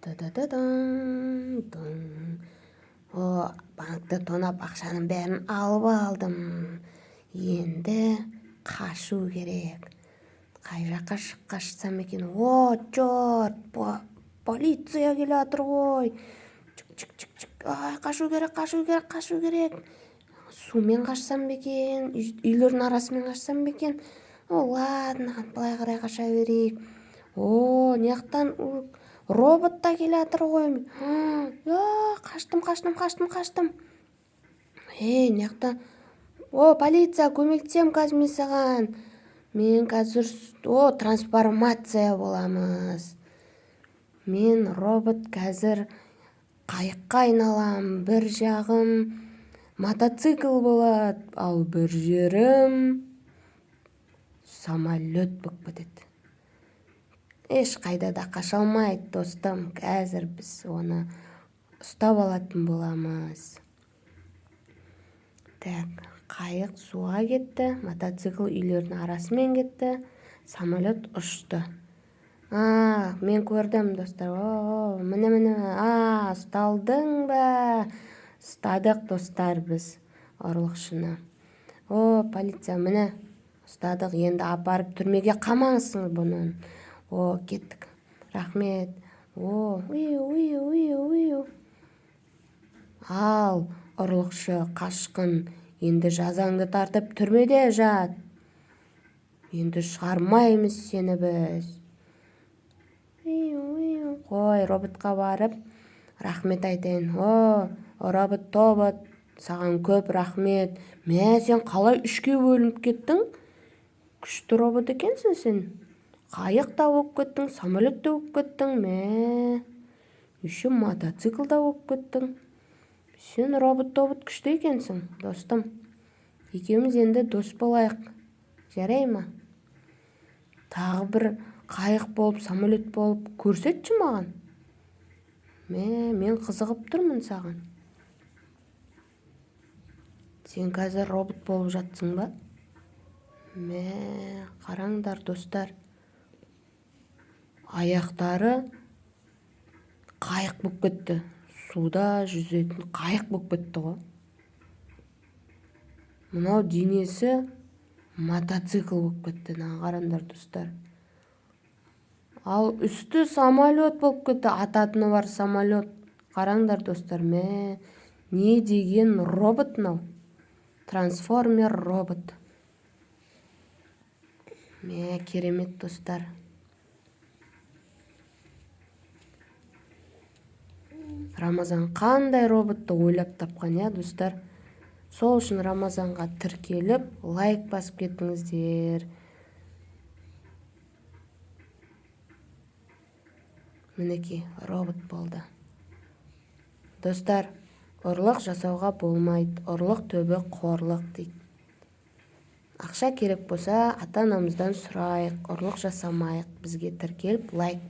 Та-да-да-дан. О, банкті тонап, ақшаның бәрін алып алдым. Енді қашу керек. Қай жаққа қашсам екен? О, черт, полиция келе жатыр ғой. Чик-чик-чик-чик. Ай, қашу керек, қашу керек, қашу керек. Сумен қашсам ба екен? Үйлердің арасымен қашсам ба екен? О, ладно, былай қарай қаша берейік. О, мына робот та келе жатыр ғой. Я, қаштым, қаштым, қаштым, қаштым. Ей, мына жақта. О, полиция, көмектесемін қазір мен саған. Мен қазір, о, трансформация боламыз. Мен робот қазір қайыққа айналам. Бір жағым мотоцикл болады, ал бір жерім самолет болып кетеді. Ешқайда да қаша алмайды, достым. Қазір біз оны ұстап алатын боламыз. Так, қайық суға кетті, мотоцикл үйлердің арасымен кетті, самолет ұшты. А, мен көрдім, достар. О, міне, міне. А, ұсталдың ба? Ұстадық, достар, біз ұрлықшыны. О, полиция, міне, ұстадық. Енді апарып түрмеге қамаңызсың бұны. О, кеттік. Рахмет. О, уи, уи, уи, уи. Ал, ұрлықшы, қашқын, енді жазаңды тартып түрмеде жат. Енді шығармаймыз сені біз. Қой, роботқа барып рахмет айтайын. О, робот тобот, саған көп рахмет. Мә, сен қалай үшке бөлініп кеттің? Күшті робот екенсің сен. Қайық та болып кеттің, самолет те болып кеттің, мә. Еще мотоцикл да болып кеттің. Сен робот тобот күшті екенсің, достым. Екеуміз енді дос болайық. Жарай ма? Тағы бір қайық болып, самолет болып көрсетші маған. Мә, мен қызығып тұрмын саған. Сен қазір робот болып жатсың ба? Мә, қараңдар, достар. Аяқтары қайық болып кетті. Суда жүзетін қайық болып кетті ғой. Мынау денесі мотоцикл болып кетті. Мына қараңдар, достар. Ал үсті самолет болып кетті. Ататыны бар самолет. Қараңдар, достар, мә, не деген робот мынау? Трансформер робот. Мә, керемет, достар. Рамазан қандай роботты ойлап тапқан, иә, достар? Сол үшін Рамазанға тіркеліп, лайк басып кетіңіздер. Мінекей, робот болды. Достар, ұрлық жасауға болмайды. Ұрлық түбі қорлық дейді. Ақша керек болса, ата-анамыздан сұрайық, ұрлық жасамайық. Бізге тіркеліп, лайк